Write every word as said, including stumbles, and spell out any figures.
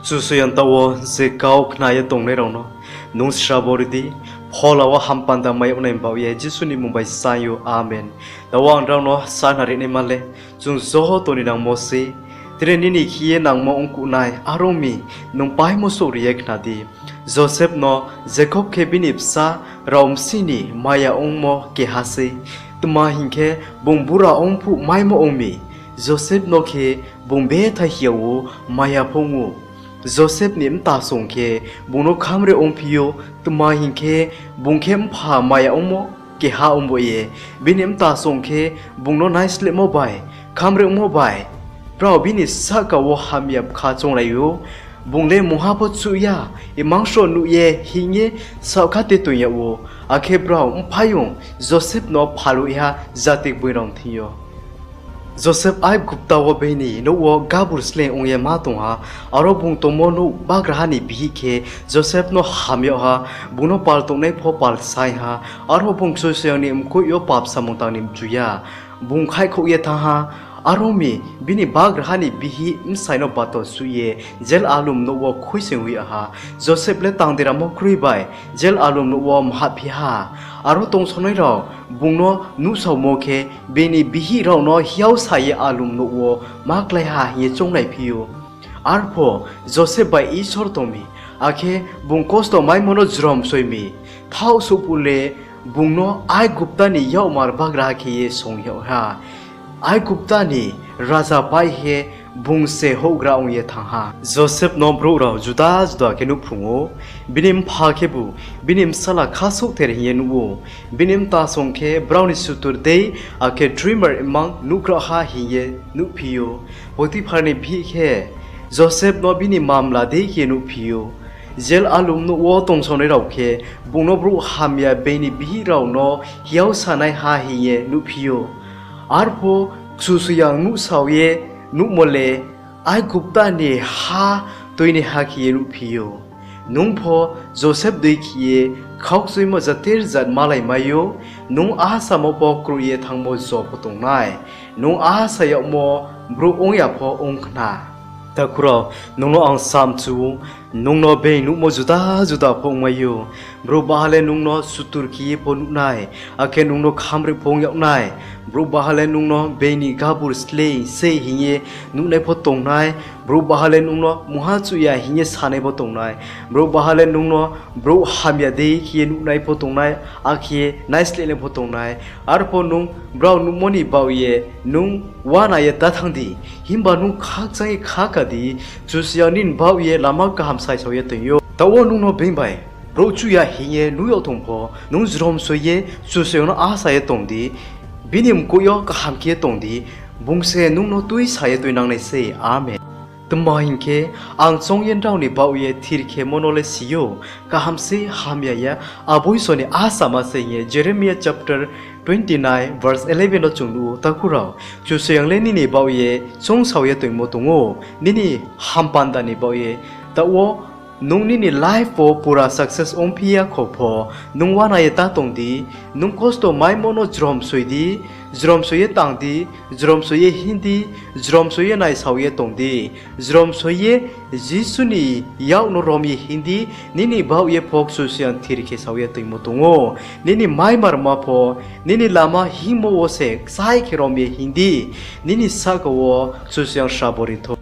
Kchusoyang, taoh wo je kau khna ye tongnai rao no nung srabo ri di. Phola wo hampanda mai yag nai baoh ye Jisu ni mmung bai saing ou, amen. Taoh wo ang nrao no sana ri naima le chung joto ni nangmo sei. Tre nini khe ye nangmo ongkuh nai, are ong mi, nung paimo souhri ye khna di. Joseph no Jakob khe bini bsa rao bsing ni maya ongmo keha sei. Tma hing khe, bung bura ong phuh maimo ong mi. Joseph no khe bung bethai hing yag ou, maya pho ong ou. Joseph ni mtasong khe bung no khamre ongphi ou, tma hing khe, bung khe mpha maya ongmo keha ongbo ye. Bini mtasong khe bung no naislehmo bai, khamre ongmo bai, brao bini sahka wo hamya bkha chounglai ou. Bung le mungha pho chuh ya, imang sroh nuh ye hing ye saohkha te toing yag ou. Akhe brao mphaiyong Joseph no phaluh ha jati gboing rao thing yo. Joseph Aigupta wo bini nouh wo gabur sleing ong ye ma tong ha. Aro bung tongmo nouh bagraha ni bihih khe Joseph no ham yag ha, bung no pal tongnai pho pal saing ha. Aro bung Kchusoyang ni mkoih yo pap samung tang ni mchu ya. Bung khaihkhouh ye thanng ha. Are ong mi, bini bagraha ni bihih bsai no bato suh ye jail alum nouh wo khuisoing hoih yag ha. Joseph le tang deramo kroi bai jail alum nouh wo mhahphi ha. Aro tongsongnai rao bung no nuhsaomo khe, bini bihih rao no hiao sa ye alum nouh wo ma klái ha hing ye choungnaiphi ou. Arpho Joseph bai Isor tong mi, akhe bung kosto maimo no jromsoi mi. Thaoh souh phuh le bung no Aigupta ni yakmar bagraha khe ye song yag ha. Aigupta ni raja pai khe bung se houhgra ong ye thanng ha. Joseph no brouh rao juda juda khe nuhphrung ou. Bini mpha khebu bini bsala khasouh ther hing ye nuh ou. Bini mtasong khe brao ni sutur dei, akhe dreamer imang nuhkraoha hing ye nuhphi ou. Potiphar ni bihih khe Joseph no bini mamla dei khe nuhphi ou. Jail alum nouh wo tongsongnai rao khe bung no brouh hamya being ni bihih rao no hiao sanaiha hing ye nuhphi ou. Arpho Kchusoyang nuhsao ye nuhmo le Aigupta ni ha tuinaiha khe ye nuhphi ou. Nung pho Joseph dei khe ye khaukchoimo jatir jat malai mai ou, nung asamo pho kroih ye thanngmo jo pho tong nai, nung asa yagmo brouh ong ya pho ong khna. Takhu rao, nung no ang samchu ou, nung no being nuhmo juda juda pho ongmai ou. Brouh baha le nung no sutur khe ye pho nuh nai, akhe nung no khamri pho ong yag nai. Brouh baha le nung no being ni gabur sleing sei hing ye nuhnai pho tong nai. Brouh baha le nung no mungha chuh ya hing ye sanai pho tong nai. Brouh baha le nung no brouh hamya dei khe ye nuhnai pho tong nai, akhe naislehnai pho tong nai. Arpho nung brao nuhmo ni baoh ye nung uana ye ta thanng di, himba nung khakchang ye kha ka di, Kchusoyang nini baoh ye lama kaham saisao ye toing ou. Taoh wo nung no being bai brouh chuh ya hing ye nuh yag tong pho, nung jromsoi ye Kchusoyang no asa ye tong di, bini mkoih yo kaham khe ye tong di, bung se nung no tuisa ye tuinang nai sei. Amen. Tma hing khe, ang choung ye nrao ni baoh ye thir khemo no le si ou, kaham sei hamya ya, abo Isor ni asama se hing ye Jeremiah chapter twenty nine verse eleven no chung nuh ou. Takhu rao, Kchusoyang le nini baoh ye choungsao ye toingmo tong ou, nini hampanda ni baoh ye. Taoh wo nung nini life wo pura success ongphi ya kho pho, nung uana ye ta tong di, nung kosto maimo no jromsoi di, jromsoi ye tang di, jromsoi ye hing di, jromsoi ye naisao ye tong di, jromsoi ye Jisu ni yak no rom ye hing di, nini baoh ye pho Kchusoyang thir khe sao ye toingmo tong ou, nini maimarma pho, nini lama hingmo wo se kchai khe rom ye hing di, nini sahka wo Kchusoyang srabo ri thou.